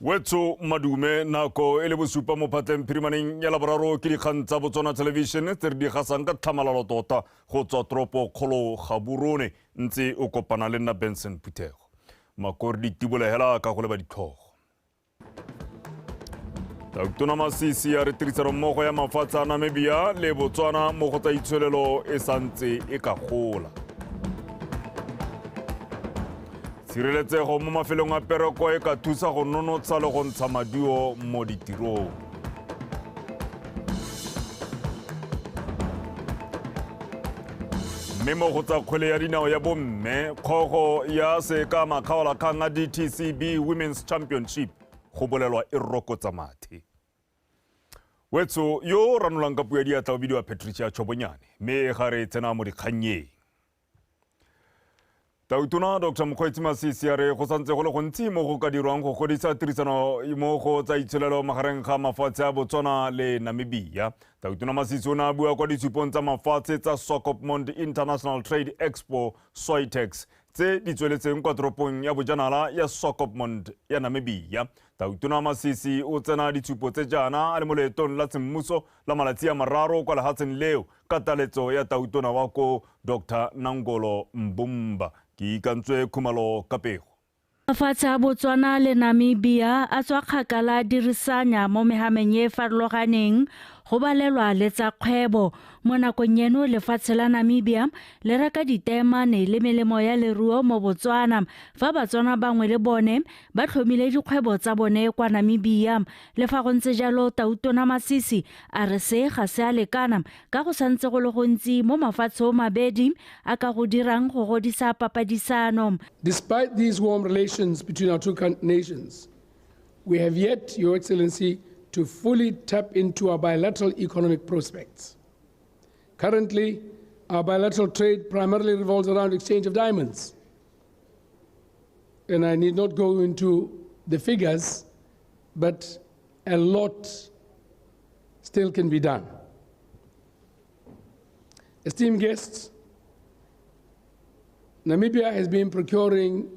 Wetso madume nako e le bosupa mo phatleng phirimaneng ya Laboraro. Ke dikgang tsa Botswana Television tse re di gasang ka tlhamalalo tota go tswa toropo kgolo Gaborone. Ntse o kopana le nna Benson Phuthego Makore. Ditibole hela ka go leba ditlhogo. Tautona Masisi a re tirisanommogo ya mafatshe a Namibia le Botswana mo go tsa itsholelo e santse e ka gola. Tshireletsego mo mafelong a pereko e ka thusa go nonotsha le go ntsha maduo mo ditirong. Mme mo go tsa kgwele ya dinao ya bomme, kgogo ya seka makgaolakgang a DTCB Women's Championship go bolelwa e rokotsa mathe. Wetso yo o ranolang ka puo ya diatla o bidiwa Patricia Chobonyane. Mme ga re tsena mo dikgannyeng, Tautona Dr Mokgweetsi Masisi a re go santse go le gontsi mo go ka dirwang go godisa tirisano mo go tsa itsholelo magareng ga mafatshe a Botswana le Namibia. Tautona Masisi o ne a bua kwa ditshupong tsa mafatshe tsa Swakopmund International Trade Expo, SWAITEX, tse di tsweletseng kwa toropong ya bojanala ya Swakopmund ya Namibia. Tautona Masisi o tsena ditshupo tse jaana a le mo leetong la semmuso la malatsi a 3 kwa lehatsheng leo ka taletso ya tautona wa ko Dr Nangolo Mbumba. Ke Ikantswe Khumalo ka pego. Mafatshe a Botswana le Namibia a tswa kgakala a dirisanya mo mehameng e e farologaneng, go balelwa le tsa kgwebo. Mo nakong eno lefatshe la Namibia le reka diteemane le melemo ya leruo mo Botswana, fa Batswana bangwe le bone ba tlhomile dikgwebo tsa bone kwa Namibia. Le fa go ntse jalo, Tautona Masisi a re se ga se a lekana ka go santse go le gontsi mo mafatshe o mabedi a ka go dirang go godisa papadisano. Despite these warm relations between our two nations, we have yet, Your Excellency, to fully tap into our bilateral economic prospects. Currently, our bilateral trade primarily revolves around exchange of diamonds. And I need not go into the figures, but a lot still can be done. Esteemed guests, Namibia has been procuring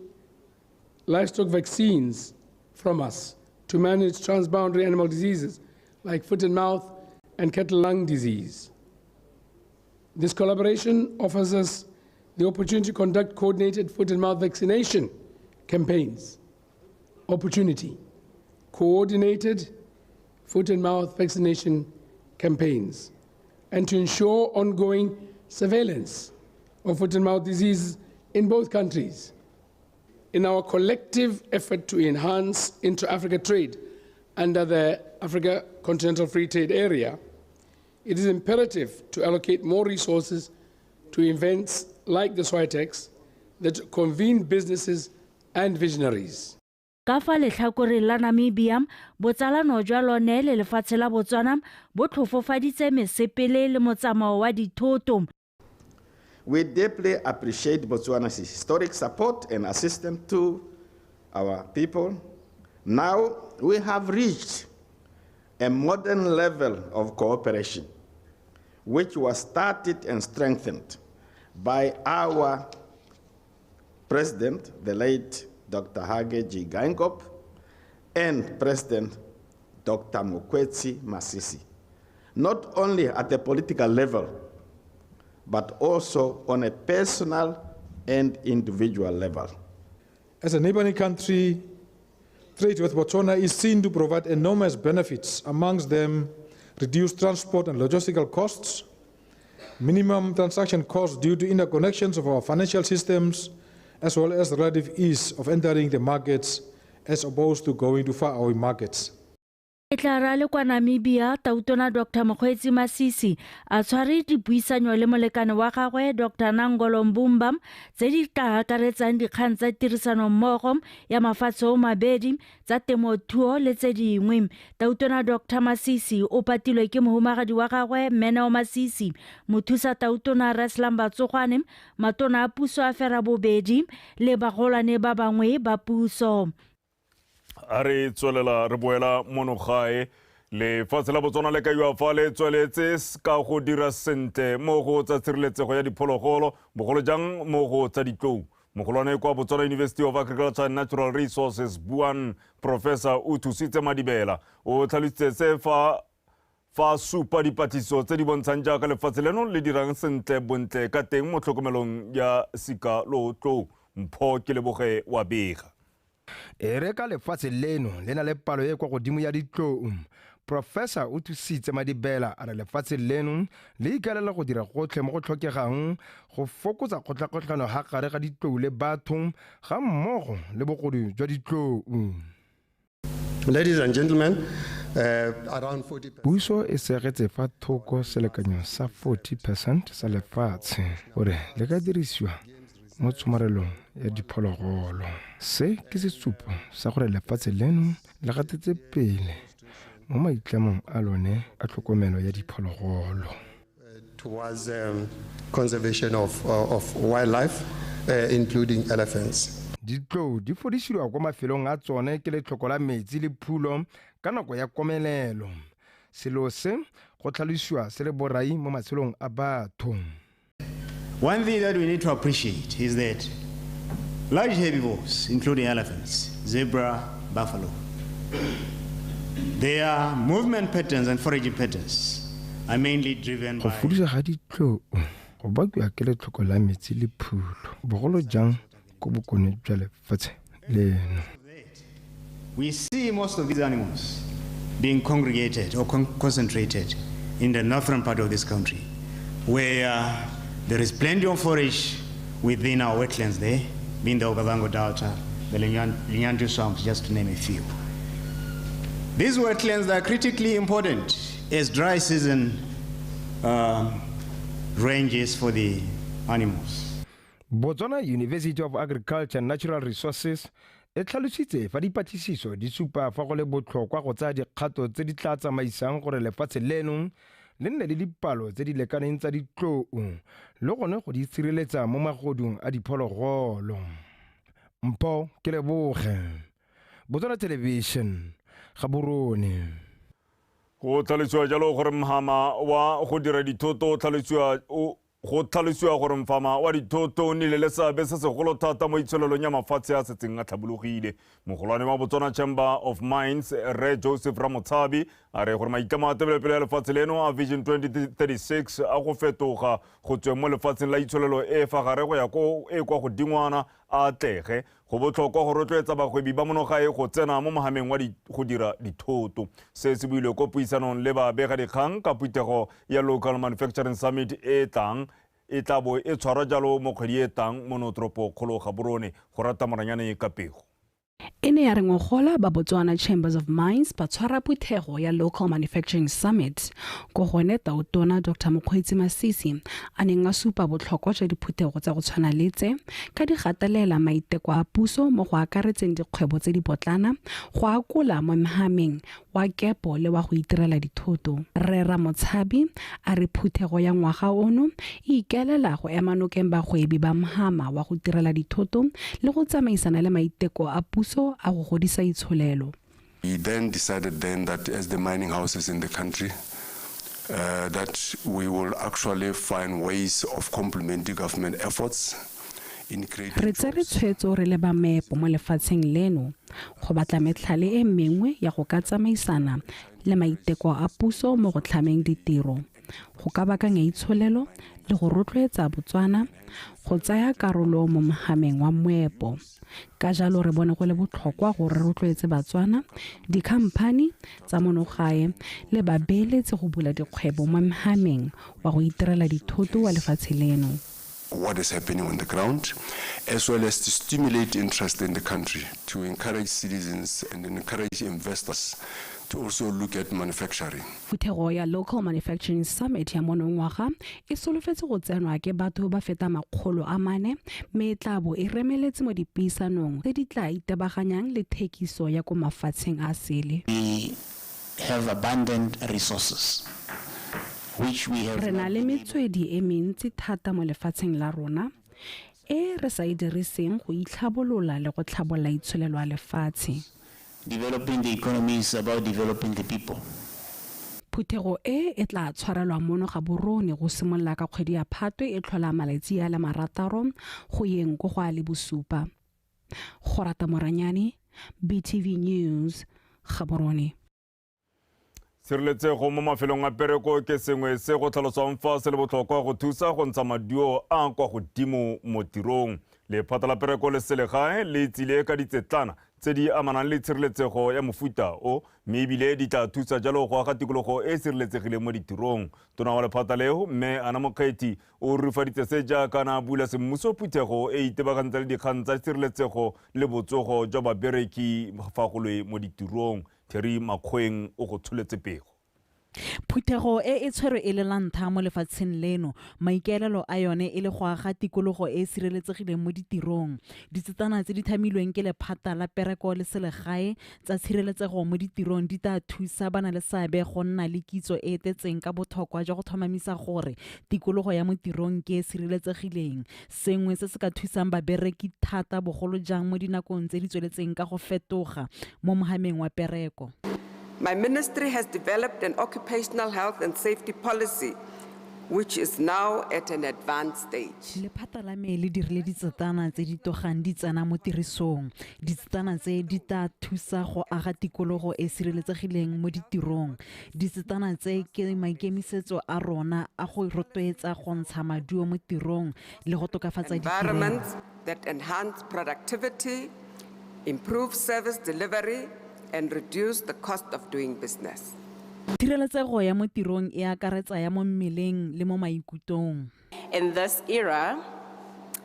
livestock vaccines from us to manage transboundary animal diseases like foot and mouth and cattle lung disease. This collaboration offers us the opportunity to conduct coordinated foot and mouth vaccination campaigns. Opportunity. Coordinated foot and mouth vaccination campaigns, and to ensure ongoing surveillance of foot and mouth disease in both countries. In our collective effort to enhance intra-Africa trade under the Africa Continental Free Trade Area, it is imperative to allocate more resources to events like the SWAITEX that convene businesses and visionaries. Ka fa letlhakoreng la Namibia, botsalano jwa lone le lefatshe la Botswana bo tlhofofaditse mesepele le motsamao wa dithoto. We deeply appreciate Botswana's historic support and assistance to our people. Now we have reached a modern level of cooperation, which was started and strengthened by our president, the late Dr. Hage G. Geingob, and President Dr. Mokgweetsi Masisi, not only at the political level, but also on a personal and individual level. As a neighboring country, trade with Botswana is seen to provide enormous benefits, amongst them reduced transport and logistical costs, minimum transaction costs due to interconnections of our financial systems, as well as relative ease of entering the markets as opposed to going to faraway markets. E tla ra le kwa Namibia, Tautona Dr Mokgweetsi Masisi a tshware dipuisanyo le molekane wa gagwe Dr Nangolo Mbumba tse di tla akaretsang dikgang tsa tirisanommogo ya mafatshe o mabedi, tsa temothuo le tse dingwe. Tautona Dr Masisi o patilwe ke mohumagadi wa gagwe Mmeneo Masisi, mothusa tautona Reslam Batsogwane, matona a puso a fera bobedi le bagolwane ba bangwe ba puso. A re tswelela re boela mono gae. Lefatshe la Botswana le kaiwa fa le tsweletse ka go dira sentle mo go tsa tshireletsego ya diphologolo, bogolo jang mo go tsa ditlou. Mogolwane kwa Botswana University of Agriculture and Natural Resources, BUAN, Professor Othusitse Madibela, o tlhalositse se fa fa supa dipatlisiso tse di bontshang jaaka lefatshe leno le dirang sentle bontle ka teng mo tlhokomelong ya sika lootlou. Mpho ke leboge wa bega. E re ka lefatshe leno le na le palo e kwa godimo ya ditlou, Professor Othusitse Madibela a re lefatshe leno le ikaelela go dira gotlhe mo go tlhokegang go fokotsa kgotlakgotlano ga gare ga ditlou le batho ga mmogo le bogodu jwa ditlou. Ladies and gentlemen, around 40%. Puso e segetse fa thoko selekanyo sa 40% sa lefatshe gore le ka dirisiwa mo tshomarelong ya diphologolo. Se ke sesupo sa gore lefatshe leno le gatetse pele mo maitlamong a lone a tlhokomelo ya diphologolo. Towards conservation of wildlife, including elephants. Ditlou di fodisiwa kwa mafelong a tsone ke letlhoko la metsi le phulo ka nako ya komelelo. Selo se go tlhalosiwa se le borai mo matshelong a batho. One thing that we need to appreciate is that large herbivores, including elephants, zebra, buffalo, their movement patterns and foraging patterns are mainly driven Go by fodisa ga ditlou go bakiwa ke letlhoko la metsi le phulo, bogolo jang ko bokone jwa lefatshe leno. We see most of these animals being congregated or concentrated in the northern part of this country, where there is plenty of forage within our wetlands there, being the Okavango Delta, the Linyanti swamps, just to name a few. These wetlands are critically important as dry season ranges for the animals. Botswana University of Agriculture and Natural Resources e tlhalositse fa dipatlisiso di supa fa go le botlhokwa go tsaya dikgato tse di tla tsamaisang gore lefatshe leno le nne le dipalo tse di lekaneng tsa ditlou le gone go di sireletsa mo magodung a diphologolo. Mpho ke leboge, Botswana Television, Gaborone. Go tlhalosiwa jalo gore mhama wa go dira dithoto o tlhalosiwa o go tlhalosiwa gore mfama wa dithoto o nnile le seabe se segolo thata mo itsholelong ya mafatshe a setseng a tlhabologile. Mogolwane wa Botswana Chamber of Mines, Rre Joseph Ramotshabi, a re gore maitlamo a tebelopele ya lefatshe leno a Vision 2036 a go fetoga go tsweng mo lefatsheng la itsholelo e fa gare go ya ko e kwa godingwana a atlege. Go botlhokwa go rotloetsa bagwebi ba monogae go tsena mo mohameng wa go dira dithoto. Se se builwe ko puisanong le babegadikgang ka phuthego ya Local Manufacturing Summit e tlang e tla bo e tshwarwa jalo mo kgwedi e tlang mo toropokgolo Gaborone. Go rata Moranyane ka pego. E ne ya re ngogola ba Botswana Chambers of Mines ba tshwara phuthego ya Local Manufacturing Summit, ko gone Tautona Dr Mokgweetsi Masisi a neng a supa botlhokwa jwa diphuthego tsa go tshwana le tse ka di gatelela maiteko a puso mo go akaretseng dikgwebo tse di potlana go akola mo mhameng wa kepo le wa go itirela dithoto. Rre Ramotshabi a re phuthego ya ngwaga ono e ikaelela go ema nokeng bagwebi ba mhama wa go itirela dithoto le go tsamaisana le maiteko a puso a go godisa itsholelo. We then decided then that as the mining houses in the country, that we will actually find ways of complementing government efforts in creating Re tsere tshwetso re le ba meepo mo lefatsheng leno go batla metlhale e mengwe ya go ka tsamaisana le maiteko a puso mo go tlhameng ditiro, go ka bakanya itsholelo le go rotloetsa Botswana go tsaya karolo mo mohameng wa moepo. Ka jalo re bone go le botlhokwa gore re rotloetse Batswana, dikhamphani tsa monogae le babeeletsi go bula dikgwebo mo mohameng wa go itirela dithoto wa lefatshe leno. What is happening on the ground, as well as to stimulate interest in the country, to encourage citizens and encourage investors to also look at manufacturing. Phuthego ya Local Manufacturing Summit ya monongwaga e solofetse go tsenwa ke batho ba feta 400, mme e tla bo e remeletse mo dipuisanong tse di tla itebaganyang le thekiso ya ko mafatsheng a sele. We have abundant resources, which we have Re na not le been able metswedi e mentsi thata mo lefatsheng la rona e re sa e diriseng go itlhabolola le go tlhabolola itsholelo ya lefatshe. Developing the economy is about developing the people. Phuthego e e tla tshwarelwa mono Gaborone go simolola ka kgwedi ya Phatwe e tlhola malatsi a le 6 go yeng ko go a le 7. Gorata Moranyane, BTV News, Gaborone. Tshireletsego mo mafelong a pereko ke sengwe se go tlhaloswang fa se le botlhokwa go thusa go ntsha maduo a kwa godimo mo tirong. Lephata la pereko le selegae le tsile ka ditsetlana tse di amanang le tshireletsego ya mofuta o, mme ebile di tla thusa jalo go aga tikologo e e sireletsegileng mo ditirong. Tona wa lephata leo, mme Anna Mokgethi, o rurifaditse se jaaka na bula semmuso phuthego e itebagantse le dikgang tsa tshireletsego le botsogo jwa babereki fa go le mo ditirong. Terry Makgoeng o go tsholetse pego. Phuthego e e tshwerwe e le la ntlha mo lefatsheng leno, maikaelelo a yone e le go aga tikologo e e sireletsegileng mo ditirong. Ditsetana tse di thamilweng ke lephata la pereko le selegae tsa tshireletsego mo ditirong di tla thusa ba na le seabe go nna le kitso e e tletseng ka botlhokwa jwa go tlhomamisa gore tikologo ya mo tirong ke e sireletsegileng, sengwe se se ka thusang babereki thata bogolo jang mo dinakong tse di tsweletseng ka go fetoga mo mohameng wa pereko. My ministry has developed an occupational health and safety policy, which is now at an advanced stage. Lephata la me le dirile ditsetana tse di togang di tsena mo tirisong. Ditsetana tse di tla thusa go aga tikologo e sireletsegileng mo ditirong. Ditsetana tse ke maikemisetso a rona a go rotloetsa go ntsha maduo mo tirong le go tokafatsa ditirelo. Environments that enhance productivity, improve service delivery, and reduce the cost of doing business. Tshireletsego ya mo tirong e akaretsa ya mo mmeleng le mo maikutlong. In this era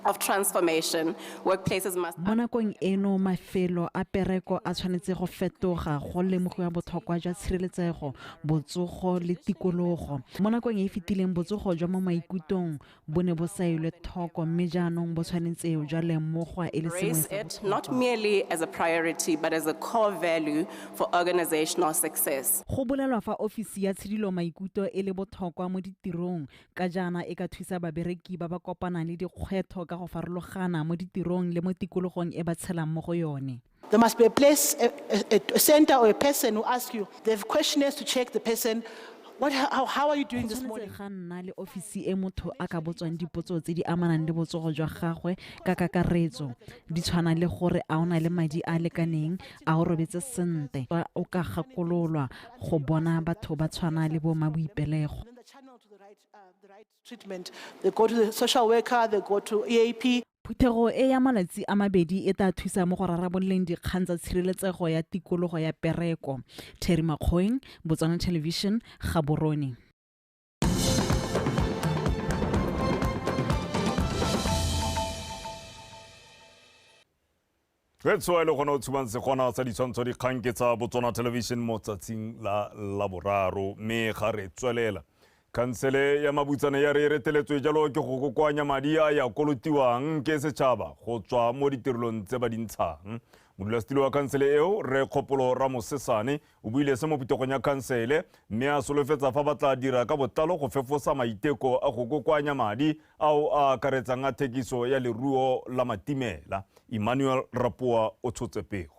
of transformation, workplaces must Mo nakong eno mafelo a pereko a tshwanetse go fetoga go lemogiwa botlhokwa jwa tshireletsego, botsogo le tikologo. Mo nakong e e fetileng botsogo jwa mo maikutlong bo ne bo sa elwe tlhoko, mme jaanong bo tshwanetse jwa lemogwa e le sengwe Embrace sa it not botlhokwa. merely as a priority but as a core value for organizational success. Go bolelwa fa ofisi ya tshidilo maikutlo e le botlhokwa mo ditirong ka jaana e ka thusa babereki ba ba kopanang le dikgwetlho ka go farologana mo ditirong le mo tikologong e ba tshelang mo go yone. There must be a place, a center or a person who asks you, they have questionnaires to check the person, how are you doing this morning? Ga nna le ofisi e motho a ka botswang dipotso tse di amanang le botsogo jwa gagwe ka kakaretso, di tshwana le gore a o na le madi a a lekaneng, a o robetse sentle, a o ka gakololwa go bona batho ba tshwana le bo mmaboipelego. Treatment. They go to the social worker, they go to EAP. Phuthego e ya malatsi a mabedi e tla thusa mo go rarabololeng dikgang tsa tshireletsego ya tikologo ya pereko. Terry Makgoeng, Botswana Television, Gaborone. Re tswa le gona o tshubang segona sa ditshwantsho dikgang ke tsa Botswana Television mo tsatsing la Laboraro, mme ga re tswelela. Khansele ya Mabutsane ya re e reteletswe jalo ke go kokoanya madi a ya kolotiwang ke setšhaba go tswa mo ditirelong tse ba di ntshang. Modulasetilo wa khansele eo, Rre Kgopolo Ramosesane, o buile se mo phuthegong ya khansele mme a solofetsa fa ba tla dira ka botlalo go fefosa maiteko a go kokoanya madi ao a akaretsang a thekiso ya leruo la matimela. Emmanuel Rapoa o tshotse pego.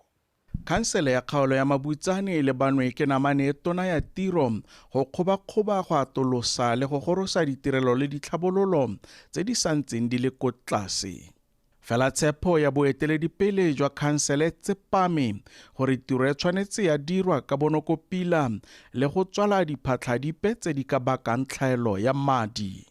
Khansele ya kgaolo ya Mabutsane e lebanwe ke namane e tona ya tiro go kgobakgoba go atolosa le go gorosa ditirelo le ditlhabololo tse di santseng di le ko tlase. Fela tshepo ya boeteledipele jwa khansele tsepame gore tiro e tshwanetse ya dirwa ka bonokopila le go tswala diphatlha dipe tse di ka bakang tlhaelo ya madi.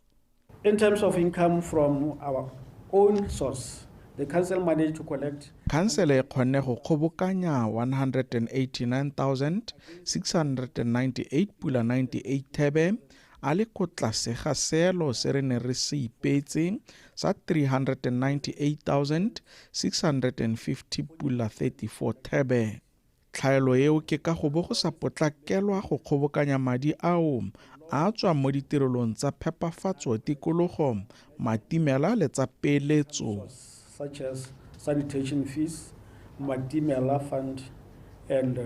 In terms of income from our own source, the council managed to collect. Khansele e kgonne go kgobokanya 189,698.98 thebe a le ko tlase ga seelo se re neng re se ipeetse sa 398,650.34 thebe. Tlhaelo eo ke ka go bo go sa potlakelwa go kgobokanya madi ao a tswang mo ditirelong tsa phepafatso tikologo, matimela le tsa peeletso. Such as sanitation fees, Matimela fund, and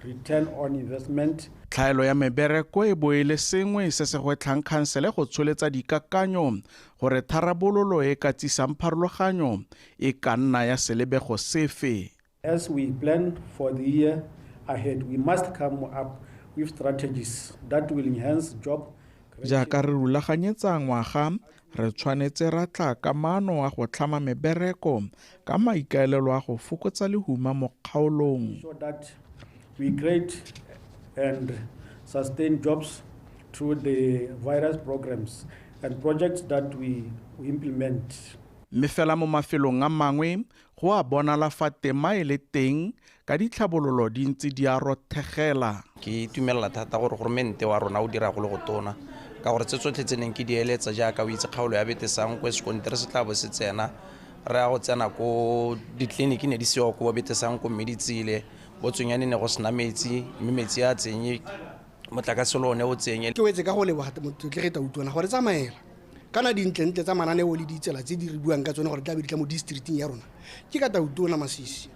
return on investment. Tlhaelo ya mebereko e bo e le sengwe se se gwetlhang khansele go tsholetsa dikakanyo gore tharabololo e ka tsisang pharologanyo e ka nna ya selebego sefe. As we plan for the year ahead, we must come up with strategies that will enhance job Jaaka re rulaganyetsa ngwaga, re tshwanetse ra tla ka maano a go tlhama mebereko ka maikaelelo a go fokotsa lehuma mo kgaolong. So that we create and sustain jobs through the various programs and projects that we implement. Mme fela mo mafelong a mangwe go a bonala fa tema e le teng ka ditlhabololo di ntse di a rothegela. Ke itumelela thata gore goromente wa rona o dira go le go tona ka gore tse tsotlhe tse neng ke di eletsa jaaka o itse kgaolo ya Betesankwe sekontere se tla bo se tsena re ya go tsena ko ditleliniki ne di seo ko bo Betesankwe mme di tsile bo Tsonyane ne go sena metsi mme metsi a tsenye motlakase le one o tsenye. Ke wetse ka go leboga motlotlegi Tautona gore tsamaela kana dintlentle tsa mananeo le ditsela tse di re buang ka tsone gore tla be di tla mo districting ya rona ke ka Tautona Masisi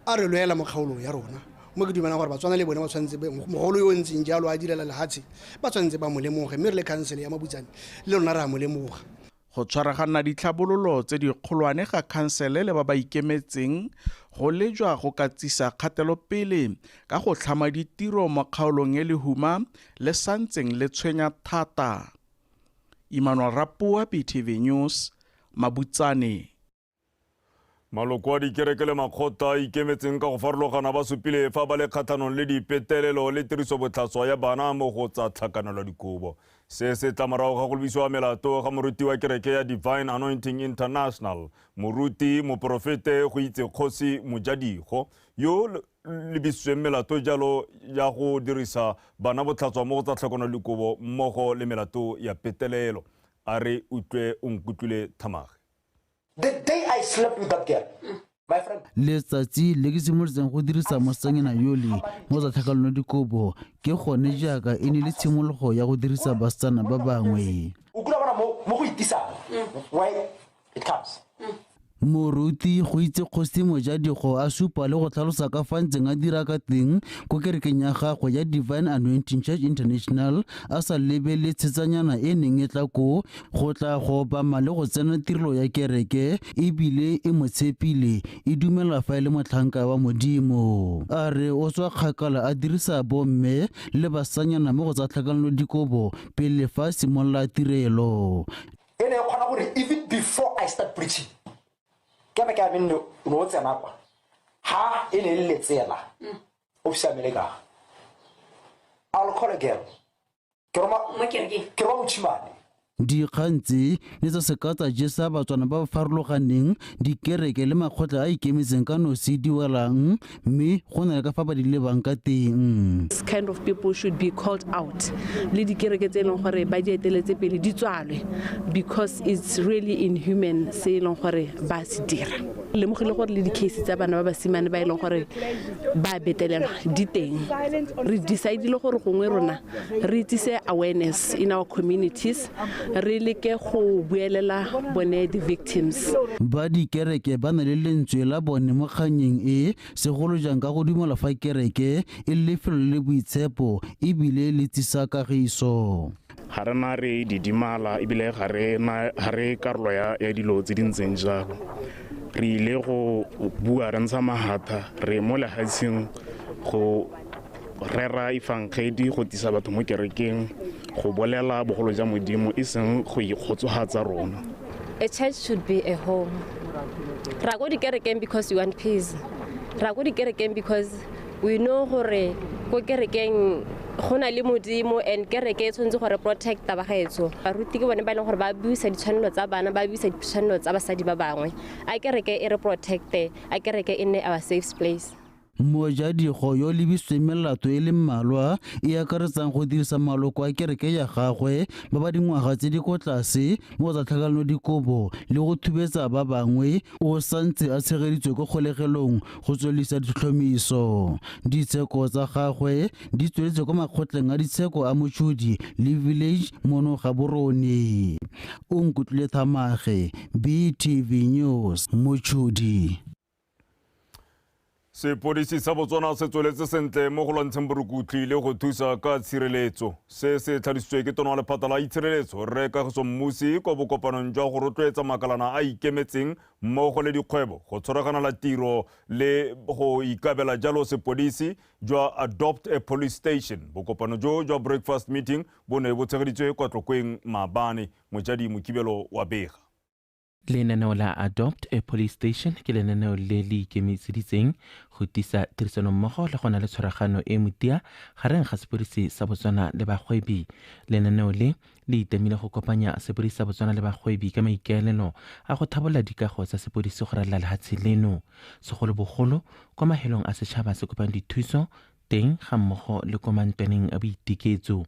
a re loela mo kgaolong ya rona mo ke dumelang gore Batswana le bone ba tshwanetse mogolo yo o ntseng jalo a direla lehatshe ba tshwanetse ba mo lemoge mme re le khansele ya Mabutsane le rona re a mo lemoga. Go tshwaragana ditlhabololo tse dikgolwane ga khansele le ba ba ikemetseng go lejwa go ka tsisa kgatelopele ka go tlhama ditiro mo kgaolong e lehuma le santseng le tshwenya thata. Emmanuel Rapua, BTV News, Mabutsane. Maloko a dikereke le makgotla a ikemetseng ka go farologana ba supile fa ba le kgatlhanong le dipetelelo le tirisobotlhaswa ya bana mo go tsa tlhakanelo dikobo. Se se tla morago ga go lebisiwa melato ga moruti wa kereke ya Divine Anointing International, moruti moporofete go itse Kgosi Mojadigo yo lebisitsweng melato jalo ya go dirisa bana botlhatswa mo go tsa tlhakanelo dikobo mmogo le melato ya petelelo. A re utlwe o nkutlwile Thamage. The day I slept with that girl, my friend. Letsatsi le ke simolotseng go dirisa mosetsanyana yole mo tsa tlhakanelo dikobo ke gone jaaka e ne le tshimologo ya go dirisa basetsana ba bangwe. O kula bona mo go itisang, why it comes. Moruti go itse Kgosi Mojadigo a supa le go tlhalosa ka fa ntseng a dira ka teng ko kerekeng ya gagwe ya Divine Anointing Church International a sa lebele tshetsanyana e neng e tla ko go tla go obama le go tsena tirelo ya kereke ebile e mo tshepile e dumela fa e le motlhanka wa Modimo. A re o tswa kgakala a dirisa bomme le basanyana mo go tsa tlhakanelo dikobo pele fa a simolola tirelo. E ne e kgona gore even before I start preaching, ke be ke a menne o no tsena kwa ha e ne le letsela officer America I'll call a girl ke roma ke roma mochimane. Dikgang tse ne tsa seka tsa jesa Batswana ba ba farologaneng dikereke le makgotla a ikemetseng ka nosi di welang mme go na le ka fa ba di lebang ka teng. This kind of people should be called out le dikereke tse e leng gore ba di eteletse pele di tswalwe because it's really inhuman se e leng gore ba se dira. Lemogile gore le di-case tsa bana ba basimane ba e leng gore ba betelelwa di teng. Re decide-ile gore gongwe rona re itsise awareness in our communities, re leke go buelela bone di-victims. Ba dikereke ba na le lentswe la bone mo kganyeng e segolo jang ka go dumela fa kereke e le lefelo le boitshepo ebile le tsisa kagiso. Ga re na re didimala ebile ga re karolo ya dilo tse di ntseng jalo. Re ile go bua re ntsha mahatha re mo lehatsheng go rera efangedi go tisa batho mo kerekeng go bolela bogolo ja Modimo e seng go ikgotsohatsa rona. A church should be a home. Ra go dikerekeng because we want peace. Ra go dikerekeng because we know gore ko kerekeng go na le Modimo and kereke e tshwanetse gore protecta ba gaetsho. Baruti ke bone ba e leng gore ba buisa ditshwanelo tsa bana, ba buisa ditshwanelo tsa basadi ba bangwe. A kereke e re protecte, a kereke e nne our safe place. Mojadigo yo lebisitsweng melato e le mmalwa e akaretsang go dirisa maloko a kereke ya gagwe ba ba dingwaga tse di ko tlase mo go tsa tlhakanelo dikobo le go thubetsa ba bangwe o santse a tshegeditswe ko kgolegelong go tswelisa ditlhomiso. Ditsheko tsa gagwe di tsweletse ko makgotleng a ditsheko a Mochudi le Village mono Gaborone. O nkutlwile Thamage, BTV News, Mochudi. Sepodisi sa Botswana se tsweletse sentle mo go lwantsheng borukutlhi le go thusa ka tshireletso. Se se tlhalositswe ke tona wa lephata la itshireletso Rre Kagiso Mmusi kwa bokopanong jwa go rotloetsa makalana a ikemetseng mmogo le dikgwebo go tshwaraganela tiro le go ikabela jalo sepodisi jwa Adopt a Police Station. Bokopano jo jwa breakfast meeting bo ne bo tshegeditswe kwa Tlokweng maabane. Mojadi Mokibelo wa bega. Lenaneo la Adopt a Police Station ke lenaneo le le ikemiseditseng go tiisa tirisanommogo le go na le tshwaragano e motia gareng ga sepodisi sa Botswana le bagwebi. Lenaneo le le itamile go kopanya sepodisi sa Botswana le bagwebi ka maikaelelo a go thabolola dikago tsa sepodisi go ralala lehatshe leno, segolobogolo kwa mahelong a setšhaba se kopang dithuso teng ga mmogo le ko mantlwaneng a boiteketso.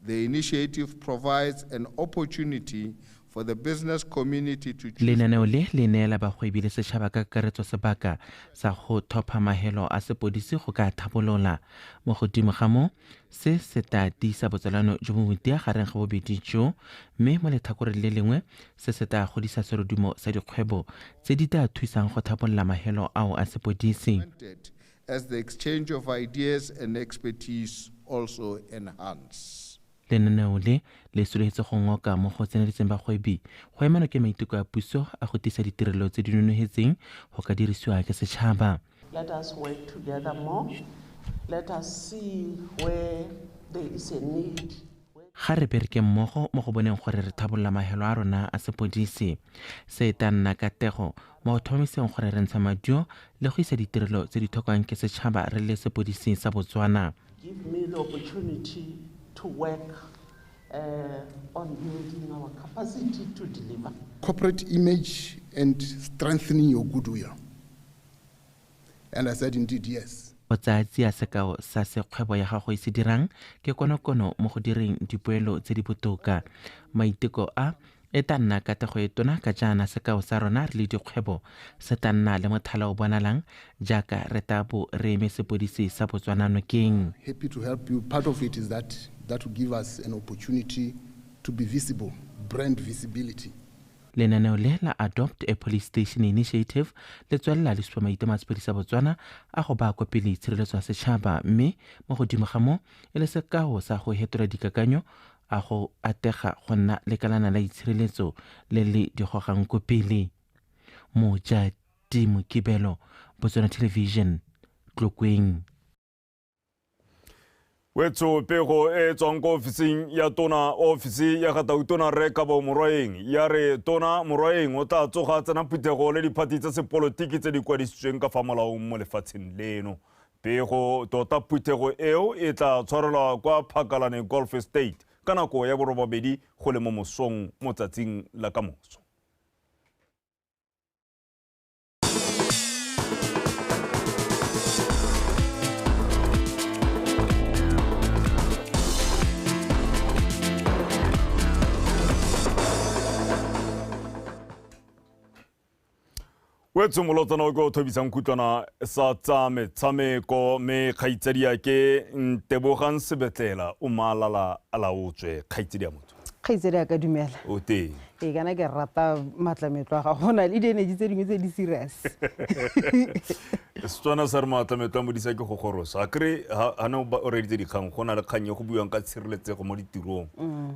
The initiative provides an opportunity for the business community to choose. Lenaneo le le neela bagwebi le setšhaba ka kakaretso sebaka sa go thopha mahelo a sepodisi go ka thabolola. Mo godimo ga moo, se se tla tiisa botsalano jo bo motia gareng ga bobedi jo, mme mo letlhakoreng le lengwe se se tla godisa serodumo sa dikgwebo tse di tla thusang go thabolola mahelo ao a sepodisi. As the exchange of ideas and expertise also enhance. Lenaneo le le solofetse go ngoka mo go tseneletseng bagwebi go emelwa ke maiteko a puso a go tiisa ditirelo tse di nonogetseng go ka dirisiwa ke setšhaba. Let us work together more. Let us see where there is a need. Ga re bereke mmogo mo go boneng gore re thabolola mahelo a rona a sepodisi. Se e tla nna katego mo go tlhomamiseng gore re ntsha maduo le go isa ditirelo tse di tlhokwang ke setšhaba re le sepodisi sa Botswana. Give me the opportunity to work on building our capacity to deliver. Corporate image and strengthening your goodwill. And I said, indeed, yes. Go tsaya tsia sekao sa se kgwebo ya gago e se dirang ke konokono mo go direng dipoelo tse di botoka. Maiteko a e tla nna katego e tona ka jaana sekao sa rona re le dikgwebo se tla nna le mothala o bonalang jaaka re tla bo re eme sepodisi sa Botswana nokeng. Happy to help you. Part of it is that that will give us an opportunity to be visible, brand visibility. Lenaneo le la Adopt a Police Station Initiative le tswelela le supa maitlhomo a sepodisi sa Botswana a go baya kwa pele tshireletso ya setšhaba, mme mo godimo ga moo e le sekao sa go hetola dikakanyo a go atega go nna lekalana la itshireletso le le di gogang ko pele. Mojadi Mokibelo, Botswana Television, Tlokweng. Wetso pego e tswang ko ofising ya tona, ofisi ya ga Tautona Rre Kabo Morwaeng ya re tona Morwaeng o tla tsoga tsena phuthego le diphathi tsa sepolotiki tse di kwadisitsweng ka fa molaong mo lefatsheng leno. Pego tota phuthego eo e tla tshwarelwa kwa Phakalane Golf Estate ka nako ya 8:30 go le mo mosong mo tsatsing la kamoso. Wetso molotsana o ke o thobisang kutlwana sa tsa metshameko mme kgaitsadi ya ke Ntebogang Sebetlela o malala a laotswe. Kgaitsadi ya motho. Kgaitsadi ya ka dumela. O teng. Ee, kana ke rata maatlametlo a gago, go na le di-energy tse dingwe tse di serious. Setswana sa re maatlametlo a modisa ke go gorosa. A kry ha ne o reeditse dikgang, go na le kgang e go buiwang ka tshireletsego mo ditirong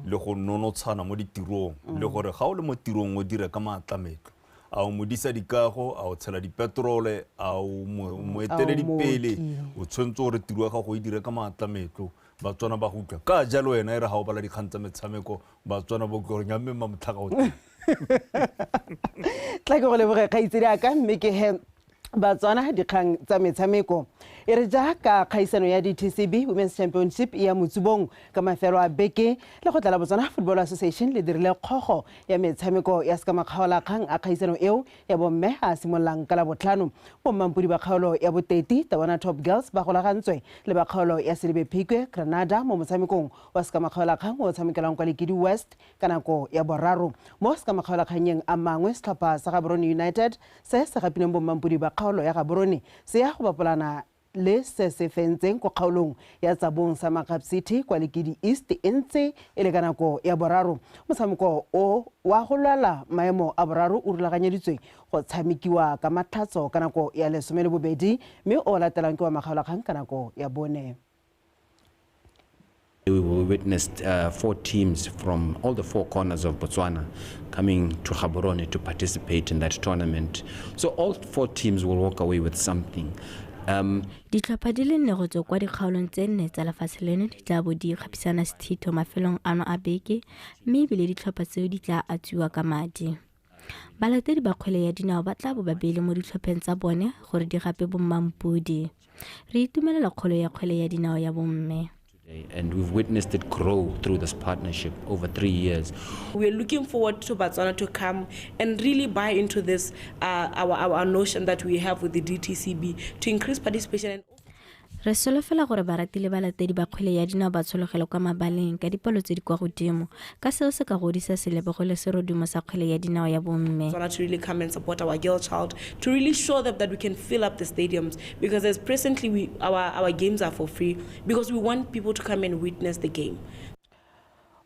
le go nonotshana mo ditirong le gore ga o le mo tirong o dira ka maatlametlo. A o modisa dikago, a o tshela dipetrole, a o moeteledipele, o tshwanetse gore tiro ya gago e dire ka maatlametlo. Batswana ba go utlwa. Ka jalo wena e re ga o bala dikgang tsa metshameko, Batswana ba utlwa gore nya mme mmamotlhaka o teng. Tla ke go leboge kgaitsedi ya ka, mme ke he Batswana dikgang tsa metshameko. E re jaaka kgaisano ya DTCB Women's Championship ya Motsubong ka mafelo a beke, lekgotla la Botswana Football Association le dirile kgogo ya metshameko ya sekamakgaolakgang a kgaisano eo ya bomme a simololang ka Labotlhano. Bommampodi ba kgaolo ya Boteti, Tawana Top Girls ba golagantswe le ba kgaolo ya Selebi Phikwe Granada mo motshamekong wa sekamakgaolakgang o tshamekelang kwa Lekidi West ka nako ya 3. Mo sekamakgaolakgannyeng a mangwe, setlhopha sa Gaborone United se se gapileng bommampodi ba kgaolo ya Gaborone se ya go bapolana Le se se fentseng ko kgaolong ya Tsabong sa Magap City kwa Lekidi East e ntse e le ka nako ya boraro. Motshameko o wa go lwela maemo a boraro o rulaganyeditswe go tshamekiwa ka Matlhatso ka nako ya 12, mme o latelang ke wa makgaolakgang ka nako ya 4. We witnessed 4 teams from all the 4 corners of Botswana coming to Gaborone to participate in that tournament. So all 4 teams will walk away with something. Ditlhopha di le 4 go tswa kwa dikgaolong tse 4 tsa lefatshe leno di tla bo di kgapisana sethitho mafelong ano a beke, mme ebile ditlhopha tseo di tla atswiwa ka madi. Balatedi ba kgwele ya dinao ba tla bo ba beile mo ditlhopheng tsa bone gore di gape bommampodi. Re itumelela kgolo ya kgwele ya dinao ya bomme. And we've witnessed it grow through this partnership over 3 years. We're looking forward to Botswana to come and really buy into this, our notion that we have with the DTCB to increase participation. Re solofela gore barati le balatedi ba kgwele ya dinao ba tshologele kwa mabaleng ka dipalo tse di kwa godimo, ka seo se ka godisa selebego le serodumo sa kgwele ya dinao ya bomme. Botswana to really come and support our girl child, to really show them that we can fill up the stadiums, because as presently our games are for free, because we want people to come and witness the game.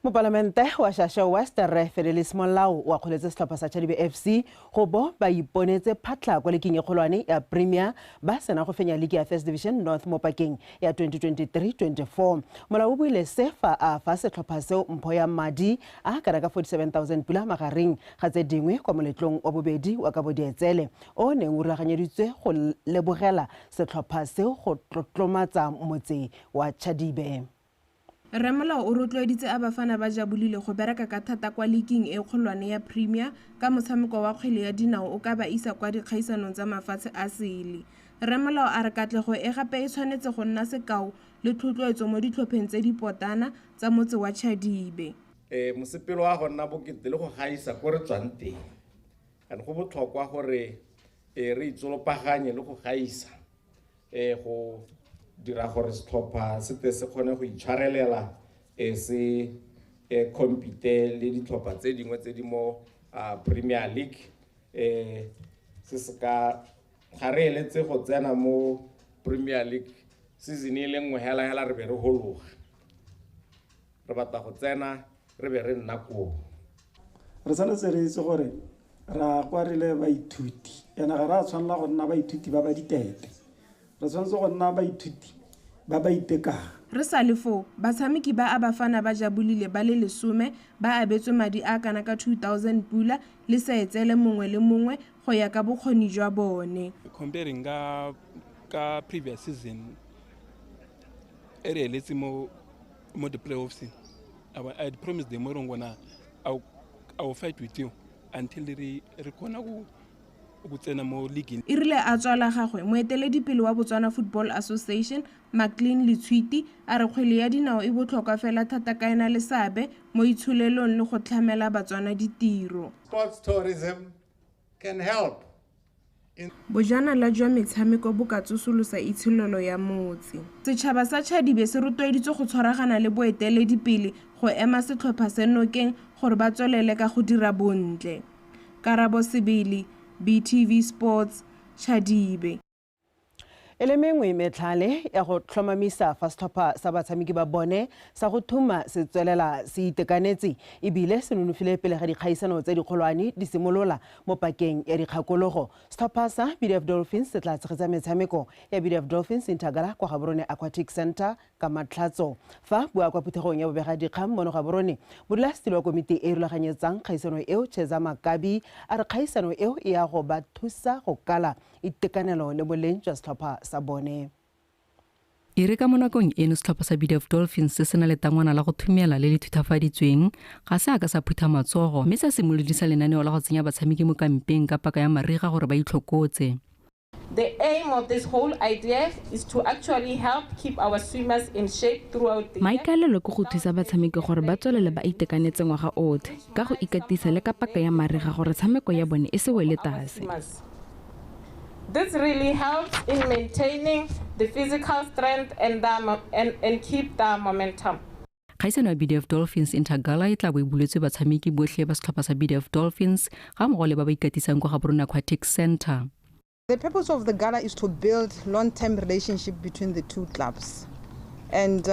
Mopalamente wa Shasha West Rre Fedelis Molao wa kgoletse setlhopha sa Chadibe FC go bo ba iponetse phatlha kwa leking e kgolwane ya Premier ba sena go fenya ligi ya First Division North mo pakeng ya 2023-24. Molao o buile se fa a fa setlhopha seo mpho ya madi a kana ka 47,000 pula magareng ga tse dingwe kwa moletlong wa bobedi wa kabo dietsele o neng o rulaganyeditswe go lebogela setlhopha seo go tlotlomatsa motse wa Chadibe. Rre Molao o rotloeditse a bafana ba jabulile go bereka ka thata kwa liking e kgolwane ya Premier ka motshameko wa kgwele ya dinao o ka ba isa kwa dikgaisanong tsa mafatshe a sele. Rre Molao a re katlego e gape e tshwanetse go nna sekao le tlotloetso mo ditlhopheng tse di potana tsa motse wa Chadibe. Mosepelo wa go nna bokete le go gaisa ko re tswang teng, and go botlhokwa gore re itsolopaganye le go gaisa go dira gore setlhopha se te se kgone go itshwarelela se compete le ditlhopha tse dingwe tse di mo Premier League. Se se ka ga re eletse go tsena mo Premier League season e le nngwe hela hela re be re hologa, re batla go tsena re be re nna koo. Re tshwanetse re itse gore ra kwa re le baithuti, ene ga re a tshwanela go nna baithuti ba ba ditete, re tshwanetse go nna baithuti ba ba itekang. Re sa le foo, batshameki ba a bafana ba jabulile ba le 10 ba abetswe madi a kana ka 2,000 pula le seetsele mongwe le mongwe go ya ka bokgoni jwa bone. Comparing ka previous season e re eletse mo the playoffs, I had promised them gore I will fight with you until re kgona go tsena mo league. E rile a tswa la gagwe, moeteledipele wa Botswana Football Association Maclean Letshwiti a re kgwele ya dinao e botlhokwa fela thata ka ena le seabe mo itsholelong le go tlhamela Batswana ditiro. Sports tourism can help. Bojanala jwa metshameko bo ka tsosolosa itsholelo ya motse. Setšhaba sa Chadibe se rotloeditswe go tshwaragana le boeteledipele go ema setlhopha se nokeng gore ba tswelele ka go dira bontle. Karabo Sebele, BTV Sports, Chadibe. E le mengwe metlhale ya go tlhomamisa fa setlhopha sa batshameki ba bone sa go thuma se tswelela se itekanetse ebile se nonofile pele ga dikgaisano tse dikgolwane di simolola mo pakeng ya dikgakologo. Setlhopha sa BDF Dolphins se tla tshegetsa metshameko ya BDF Dolphins Intergala kwa Gaborone Aquatic Center ka Matlhatso. Fa bua kwa phuthegong ya bobegadikgang mono Gaborone, modulasetilo wa komiti e rulaganyetsang kgaisano eo Cheza Makabi a re kgaisano eo e ya go ba thusa go kala itekanelo le boleng jwa setlhopha sa bone. E re ka mo nakong eno setlhopha sa BDF Dolphins se se na le tangwana la go thumela le le thuthafaditsweng ga se a ka sa phutha matsogo, mme sa simolodisa lenaneo la go tsenya batshameki mo kampeng ka paka ya mariga gore ba itlhokotse. The aim of this whole idea is to actually help keep our swimmers in shape throughout the year. Maikaelelo ke go thusa batshameki gore ba tswelele ba itekanetse ngwaga otlhe ka go ikatisa le ka paka ya mariga gore tshameko ya bone e se wele tlase. This really helps in maintaining the physical strength and keep the momentum. Kgaisano ya BDF Dolphins Intergala e tla bo e buletswe batshameki botlhe ba setlhopha sa BDF Dolphins ga mmogo le ba ba ikatisang kwa Gaborone Aquatic Center. The purpose of the gala is to build long-term relationship between the two clubs. And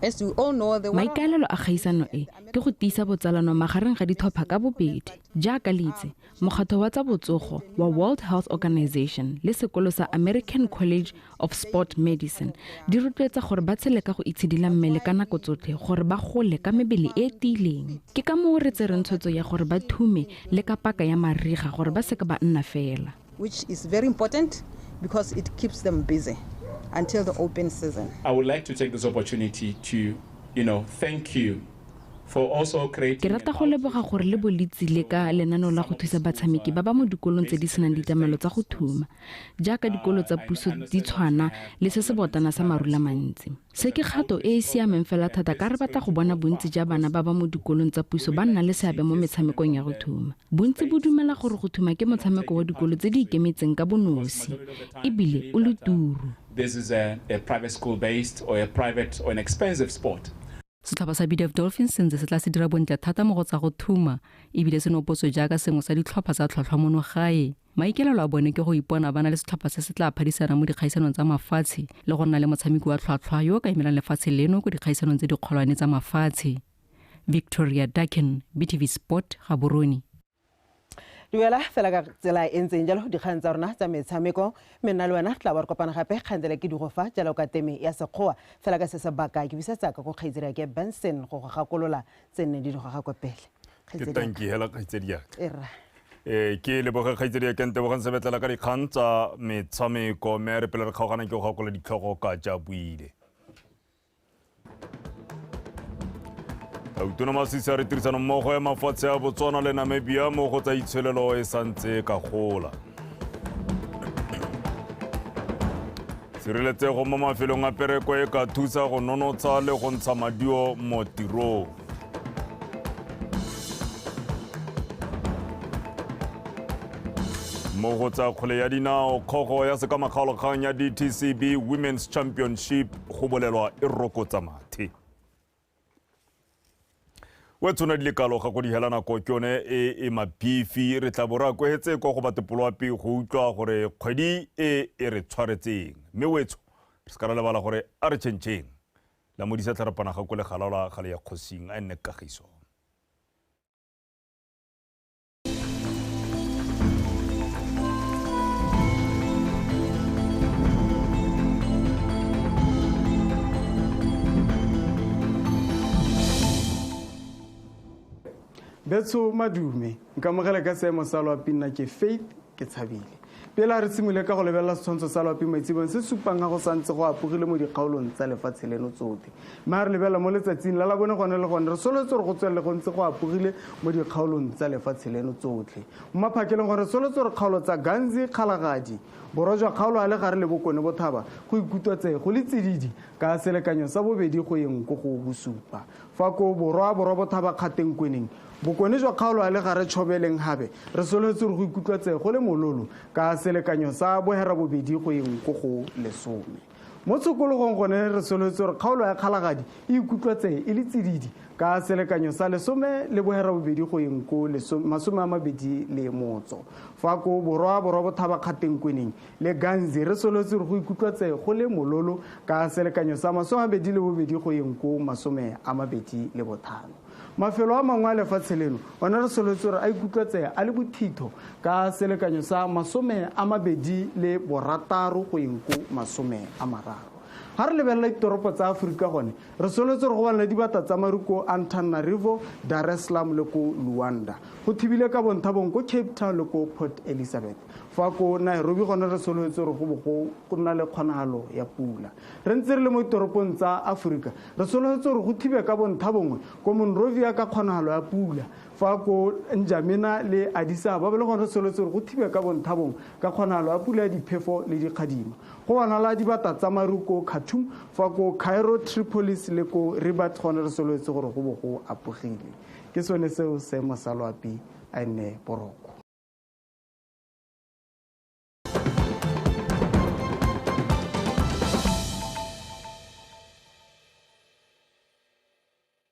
as we all know, the Maikaelelo a kgaisano e ke go tiisa botsalano magareng ga ditlhopha ka bobedi. Jaaka le itse, Mokgatlo wa tsa Botsogo wa World Health Organization le sekolo sa American College of Sport Medicine di rotloetsa gore ba tshele ka go itshidila mmele ka nako tsotlhe gore ba gole ka mebele e e tiileng. Ke ka moo re tsereng tshwetso ya gore ba thume le ka paka ya mariga gore ba seke ba nna fela. Which is very important because it keeps them busy until the open season. I would like to take this opportunity to, thank you for also creating. Ke rata go leboga gore le bo le tsile ka lenaneo la go thusa batshameki ba ba mo dikolong tse di senang ditlamelo tsa go thuma, jaaka dikolo tsa puso di tshwana le se se botana sa Marula Mantsi. Se ke kgato e e siameng fela thata ka re batla go bona bontsi ja bana ba ba mo dikolong tsa puso ba nna le seabe mo metshamekong ya go thuma. Bontsi bo dumela gore go thuma ke motshameko wa dikolo tse di ikemetseng ka bonosi, ebile o le turu. This is a private school based or a private or an expensive sport. Setlhopha sa BDF Dolphins se ntse se tla se dira bontle thata mo go tsa go thuma, ebile se nopotswe jaaka sengwe sa ditlhopha tsa tlhwatlhwa mono gae. Maikaelelo a bone ke go ipona ba na le setlhopha se se tla phadisanang mo dikgaisanong tsa mafatshe le go nna le motshameki wa tlhwatlhwa yo o ka emelang lefatshe leno ko dikgaisanong tse dikgolwane tsa mafatshe. Victoria Dakin, BTV Sport, Gaborone. Duela fela ka tsela e ntseng jalo dikgang tsa rona tsa metshameko, mme nna le wena tla ba re kopana gape kgantsela ke digofa jalo ka teme ya sekgowa fela ka se sebaka ke busetsa ka go kgaitsedi ke Benson go go gakolola tse nne di digoga kwa pele. Ke tanki hela kgaitsedi ya ka. Erra. Ke leboge kgaitsedi ya ke Ntebogang Sebetlela ka dikgang tsa metshameko, mme re pele re kgaogana ke go gakolola ditlhogo ka ja buile. Tautona Masisi a re tirisano mmogo ya mafatshe a Botswana le Namibia mo go tsa itsholelo e santse ka gola. Tshireletsego mo mafelong a pereko e ka thusa go nonotsha le go ntsha maduo mo tirong. Mo go tsa kgwele ya dinao, kgogo ya sekamakgaolakgang ya DTCB Women's Championship go bolelwa e rokotsa mathe. We tshwana di le kalo ga go di hela nako ke yone e e mabifi, re tla bo re akwetse kwa go batepoloapi go utlwa gore kgwedi e e re tshwaretseng, mme wetsho re se ka ra lebala gore a re tšhentšheng la modisa tlharapana ga ko le galaola gale ya kgosing a nne kagiso. Betso madume, nkamogela ka seemo sa loapi nna ke Faith ke tshabile. Pele a re simole ka go lebelela setshwantsho sa loapi maitsebong se supang ga go santse go apogile mo dikgaolong tsa lefatshe leno tsotlhe. Mme a re lebelela mo letsatsing la labone gone le gone re soletse gore go tswelele go ntse go apogile mo dikgaolong tsa lefatshe leno tsotlhe. Mo maphakeleng gore re soletse gore kgaolo tsa Ghanzi, Kgalagadi, borwa jwa kgaolo a le gare le bokone bothaba go ikutlwa go le tsididi ka selekanyo sa bobedi go yeng ko go bosupa. Fa ko borwa borwa bothaba kgateng kweneng bokone jwa kgaolo a le gare tshobeleng hape re soletse gore go ikutlwa go le mololo ka selekanyo sa bohera bobedi go yeng ko go 10. Mo tshokologong gone re soletse gore kgaolo ya Kgalagadi e ikutlwa e le tsididi ka selekanyo sa 10 le bohera bobedi go yeng ko 25. Fa ko borwa borwa bothaba kgateng kweneng le Ghanzi re soletse gore go ikutlwa go le mololo ka selekanyo sa 22 go yeng ko 25. Mafelo a mangwe a lefatshe leno one re soletse gore a ikutlwa a le bothitho ka selekanyo sa 26 go yeng ko 30. Ha re lebelela ditoropo tsa Aforika gone re soletse gore go bana le dibata tsa maru ko Antananarivo, Dar es Salaam le ko Luanda. Go thibile ka bonthabong ko Cape Town le ko Port Elizabeth. Fa ko Nairobi gone re soletse gore go bo go nna le kgonagalo ya pula. Re ntse re le mo ditoropong tsa Aforika re soletse gore go thibe ka bonthabongwe ko Monrovia ka kgonagalo ya pula. Fa ko N'Djamena le Addis Ababa le gone re soletse gore go thibe ka bonthabongwe ka kgonagalo ya pula ya diphefo le dikgadima. Go bonala dibata tsa maru ko Khartoum, fa ko Cairo, Tripolis le ko Rabat gone re soletse gore go bo go apogile. Ke sone seo seemo sa loapi a nne boroko.